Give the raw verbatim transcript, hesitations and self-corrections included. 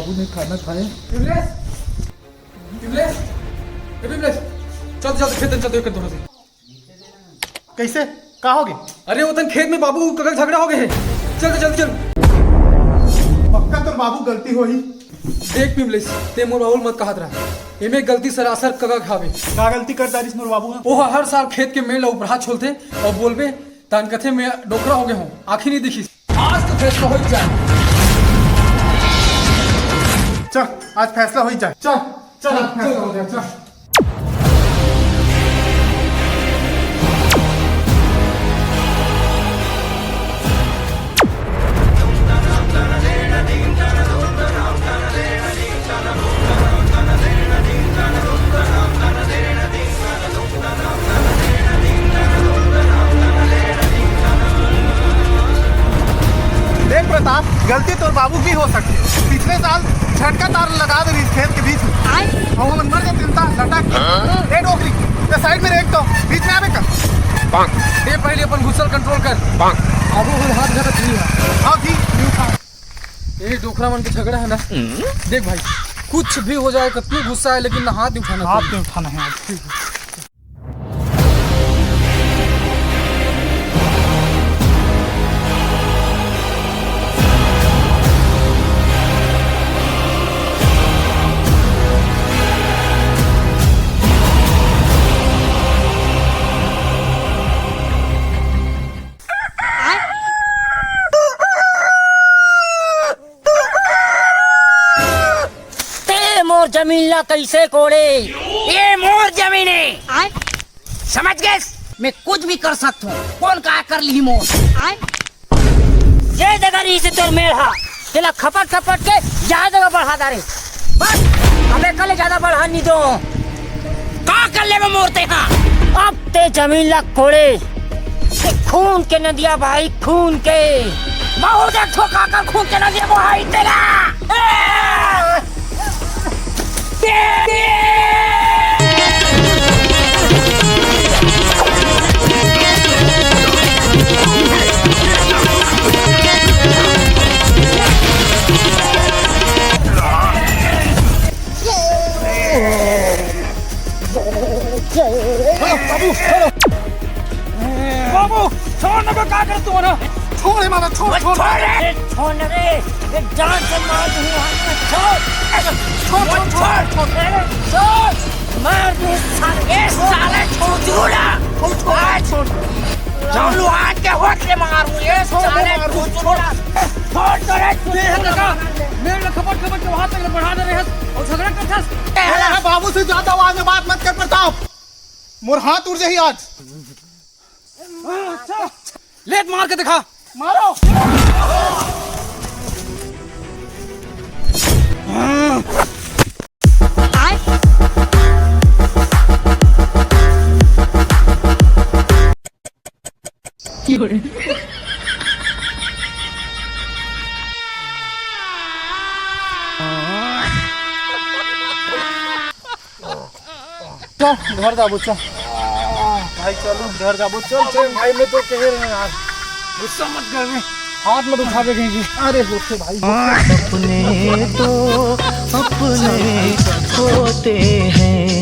बाबू ने खाना खाए। विमलेश, विमलेश, ए विमलेश, चल, चल, खेत में चल, देख कर दोनों से। कैसे? का हो गए? अरे, वो तन खेत में बाबू कका झगड़ा हो गए है। चल, चल, चल। पक्का तोर बाबू गलती होही। देख विमलेश, ते मोर बाबू मत कहत रहा, एमे गलती सरासर कका के हावे। का गलती कर डारिस मोर बाबू ह? ओह हर साल खेत के मेड़ ला उपराहा छोलथे अउ बोलबे, तान कथे मैं डोकरा हो गए हूँ, आँखी नहीं दिखिस। आज तो फैसला हो ही जाए। चल, आज फैसला हो ही जाए। चल, चल, आज फैसला हो जाए, चल। देख प्रताप, गलती तोर बाबू की हो सकती है। पिछले साल झटका तार लगा दे रही खेत के बीच में। आय। और वो नंबर के चिंता लटक गई। ए डोकरी, ये साइड में रेंग तो, बीच में आवे कर। ये पहले अपन गुस्सा कंट्रोल कर। अब वो हाथ गलत नहीं है। हाँ जी, यूं उठा। ये डोकरा मन के झगड़ा है ना। देख भाई, कुछ भी हो जाए, कितनी गुस्सा है, लेकिन ना हाथ नहीं उठाना हाथ चाहिए। नहीं उठाना है आज। ठीक है। ते मोर जमीन ला कैसे कोड़े? ये मोर जमीन है। आय। समझ गए? मैं कुछ भी कर सकता हूँ। कौन का कर ली मोर? आय। जे जगह रही से तोर मेड़ हा, तेला खपट खपट के ज्यादा जगह बढ़ा डारे। बस, अबे कल ज्यादा बढ़ा नहीं दो। का कर लेबे मोर ते हा? अब ते जमीन ला कोड़े, ते खून के नदिया भाई, खून के। बहुत एक ठो काकर खून के नदिया बहाई तेला। ए! बाबू, छोड़ ना, का कर तू ना? छोड़, ए मामा, छोड़, वो छोड़। छोड़ रे, छोड़ ना रे, ये जान से मार दूंगा, छोड़। छोड़, छोड़, छोड़, छोड़। अरे, छोड़, मार दूं साले, ए साले, छोड़ दूं ना। छोड़, छोड़, आज छोड़। जान लो, आज के होठ ले मारूं, ये छोड़, साले, मार दूं, छोड़। छोड़ तो रे, छोड़। ये है लगा, मेरे खपट खपट के वहां तक बढ़ा दे रहे हैं और झगड़ा करता है। ए, बाबू से ज्यादा आवाज में बात मत कर प्रताप, मोर हाथ उड़ जाही आज। अच्छा, लेट मार के दिखा। मारो। चल, घर जाबो, चल। भाई, चलो, घर जाबो, चल, चल। भाई, मैं तो कह रहे हैं यार, गुस्सा मत कर, मैं हाथ मत उठावे कहीं की। अरे, होते भाई, अपने तो अपने होते हैं।